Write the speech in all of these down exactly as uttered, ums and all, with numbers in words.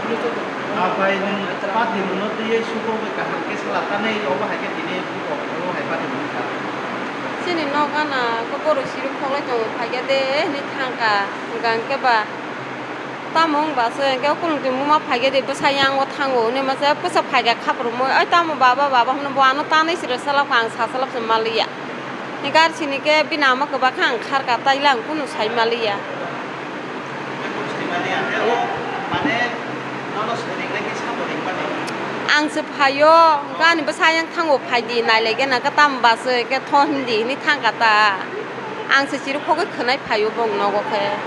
Ah, bai, nwng pati rwno twiwi sugo bai kaham khe sala tanai, obo hai khe tini buko phuru hai pati rwno kha. Chini nok gana khe borok siruk khoklai tongo, phaikhe de hwnwi thangkha, hwnkha hwnkhe ba tamo wngba se hwnkhe kulungtwi muma phaikhe de bwsa yango thango hwnwi masa bwsa phaikha khaprumwi, "Oi tamo baba, baba," hwnwi bo ano tanwi se rwchalap kha, ang sachalap se maliya. Ni gari sini khe bini ama kwbakha ang kharkha, taila ang kunu sai maliya. Ang se phaio, gani bwsayang thango phaidi, nailaikhe nangkhe tamo bwswi khe tho hindi hwnwi thangkha ta. Ang se chirwk khogwi khwnai phaio bong nogo khe.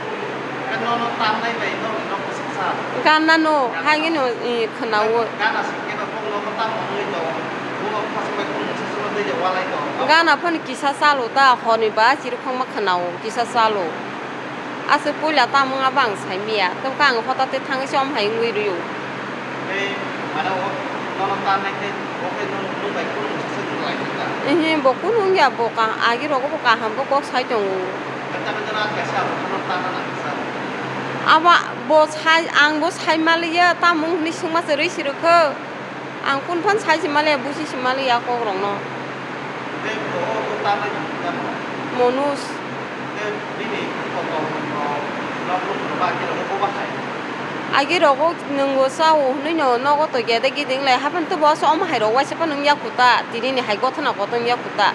Gana no, hai no, i, khwnao. Gana phano kisa chalo ta, hwnwi ba chirwk khongma khwnao, kisa chalo. Aswk puila tamo wngya bo ang saimanya, tei khe ang hotate thangwi se om hai wngwi rw-o. Ehe, bo kunu wngya, bo ka-, agi rogo bo kaham bo kok sai tongo. Abo bo sai, ang bo sai maliya, tamo wng hwnwi swngma se rwi se rwkhe. Ang kunu phano sai se maliya, busi se maliya kokrokno. Monoj. Agi rogo nwng bo chao hwnwi no nogo to gede gede wng lai, haphano to bo se omo hai rok waisa phano wng ya kho ta, tini ni hai gothana kotor wng ya kho ta.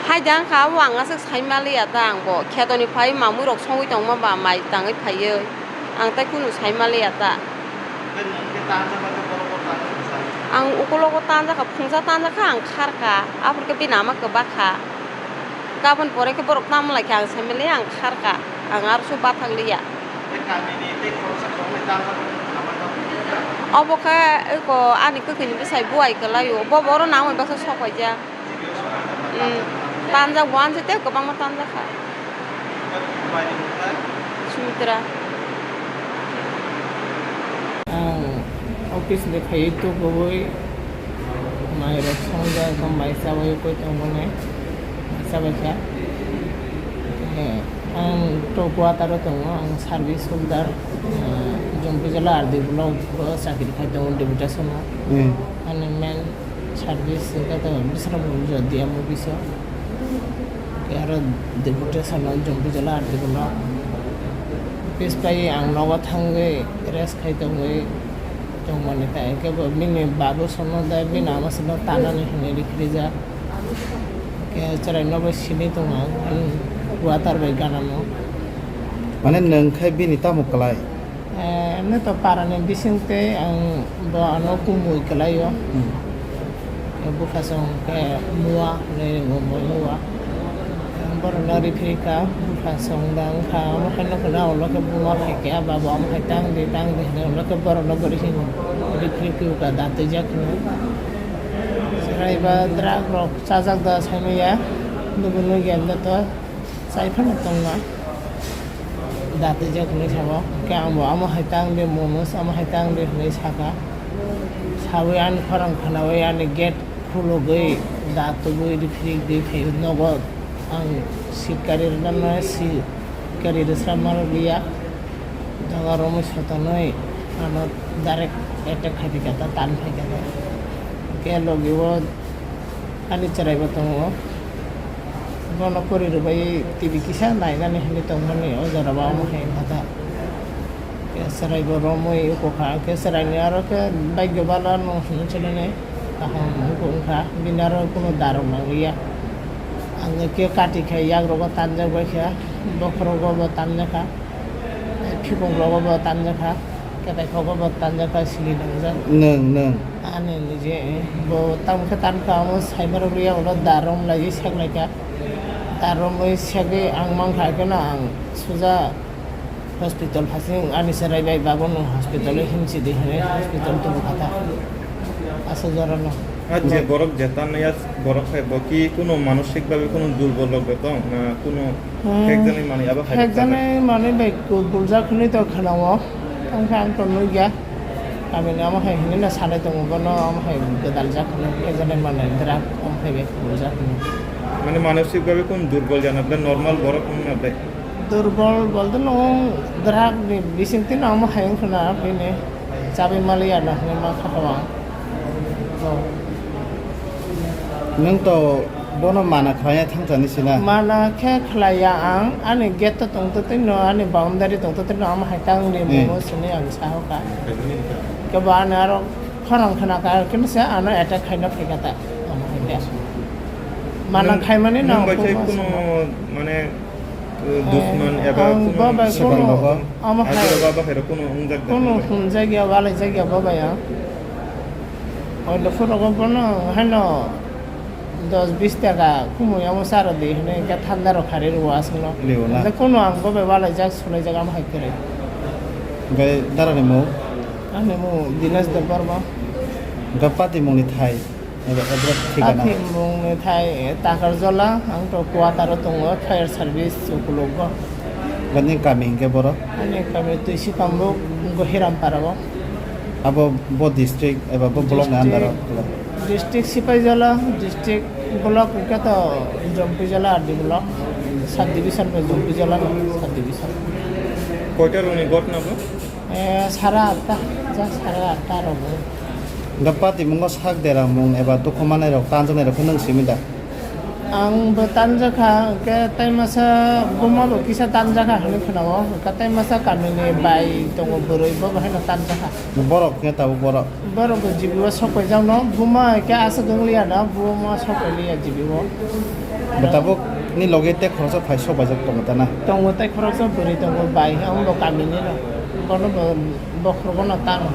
Hai da wngkha, abo ang aswk sai maliya ta, ang bo kheto ni phai mamui rok songwi tongma ba mai tangwi phaiwi. Ang tai kunu sai maliya ta. Ang ukulogo tanjakha, phungsa tanjakha, ang kharkha. Aphuru khe bini ama kwbakha. Gabon pore khe borok tamo lai khe ang sai maliya, ang kharkha. Ang aro su bathang liya. Obo khe eko ani kwthwini bwsai buai kwlaio. Bo boro nangwi baksa sok paijak. Hmm. Tanjak bo, anse tei kwbangma tanjak kha. Sumitra. Ang office ni phaiwi tubui mai rok songjak, mai chabai koi tongmani, mai chabai kha. Eh, ang to quarter o tongo, ang service holder, eh, Jompuijala R D block o chakri khai tongo, deputation o. Hmm. Ani main service wngkha to Bisramganj D M office o. Khe aro deputation o Jompuijala R D block o. Office pai ang nogo thangwi rest khai tongwi tongmani, tai khe bo bini babu sono da bini ama sono tanani hinwi rikhirijak. Khe chwraino bo sini tongo ang, ani quarter bai ganano. Mane nwng khe bini tamo kwlai? Eh, emni to parani bising tei ang bo ano kumui kwlaio. Hmm. Buphasong khe Mua hinwi ringo, Mua. Borokno referee kha, buphasong da wngkha, omo haino hwnna ulo khe Mua phaikha, babo omo hai tang di, tang di hinwi ulo khe borokno bo referee, referee kha, da twijak hinwi. Chwrai ba drug rok chajak da saimanya, nugwi nugya da to. Chai phano tongma. Da twijak hinwi sabo. Khe ang bo, "Amo hai tang de, Monoj, amo hai tang de," hinwi sakha. Sawi ani khorang khwnawi ani gate khulugwi, da tubui, rifrik di phaiwi nogo ang seat kari rwna, seat kari rwsra ma rwliya. Doga romwi sotonwi ano direct attack khai phaikha ta, tan phaikha ta. Khe logi o ani chwrai bo tongo. Bono kwrwi rwbai T V kisa nainani hinwi tongmani o jora o, omo hai wngkha ta. Khe chwrai bo romwi ukukha, khe chwraini aro khe bhagyo bala no hinwi chwlani kaham wngkha, bini aro kunu da rok nangliya. Ang khe kati khe yak rogo tanjak bai kha, bokhorogo bo tanjakha, khibong rogo bo tanjakha, ketai khogo bo tanjakha, sili nangjak. Nwng, nwng. Ani nije bo tamo khe tan kha, omo saima rwliya, ulo da romlaiwi seklaikha. Da romwi segwi ang mankha, haikhe no ang suja hospital phasing ani chwrai bai, "Babo, nwng hospital o himsi di," hinwi hospital tubu kha ta. Aswk jora no. Ah, je borok je tan ya, borok hai bo ki kuno manosik bhabe kuno durbol rok bo tong na kuno Hmm. Khekjaknai manwi abo hai Khekjaknai manwi bai ku-, buljak hinwi to khwnao. Tongkha ang to nukya. Kamini omo hai hinwi no sanai tongo, bono omo hai gwdaljak hinwi, khekjaknai manwi drug omo hai bai buljak hinwi. Mane manosik bhabe kun durbol jana ble normal borok wngna ble? Durbol bolte no drug ni bising twi no omo hai wngkha na bini chabi maliya na hinwi ma kha o ang. Nwng to bono mana khlaiya thangchani sina? Mana khe khlaiya ang, ani gate to tongtwtwi no, ani boundary tongtwtwi no, omo hai tang ni Hmm. Bumo sini ang sahoka. Kebo ani aro khorang khna ka, kini se ano attack khaina phaikha ta, omo hai khe. Mana Nwng, khaimani nwng no bai khai kuno kuno mane, uh, dusman eba ang kuno bo bai Sibang kuno, Nokho. Omo hai. Ajira baba khairo kuno wngjak da Kuno kuno bai. Hunjak ya, walai jak ya bo bai ang. Oilo phuru go bono haino dos bis taka kumu yamo saro di hine ke thanda ro khari ro asno. Leo na. Ande kuno ang bo bai walai jak sulai jak am hai kere. Gai dara ni mo. Ani mo Dinesh Debbarma. Ga pati moni thai. Eba address thikana. Pati mungni thai Takarjala, ang to quarter o tongo, fire service ukulogo. Gani kami hingke boro? Ani kami Tuisi Kambuk, Gohiram Parabo. Abo bo district eba bo block ni under o? District, district Sipaijala, district block hingke to Jompijala R D block, sub division bai Jompijala no, sub division. Koita roni gotna bo? Eh, sara atta, ja sara atta rogo. Ga pati mungo sak dera mung eba dukhu manai rok, tanjaknai rok khe nwng simi da? Ang bo tanjakha, hwnkhe tai masa buma bo kisa tanjakha hinwi khwnao, hwnkhe tai masa kamini bai tongo bwrwi, bo bo haino tanjakha. Borok khe tabuk borok? Borok bo jibibo sok paijak no, buma hwnkhe aswk wng liya no, buma sok pai liya jibibo. Bo tabuk ni loge tei khoroksa phai sok paijak tongo ta na? Tongo tei khoroksa bwrwi tongo bai, ang bo kamini no, bono bo. Bokhorok no tano.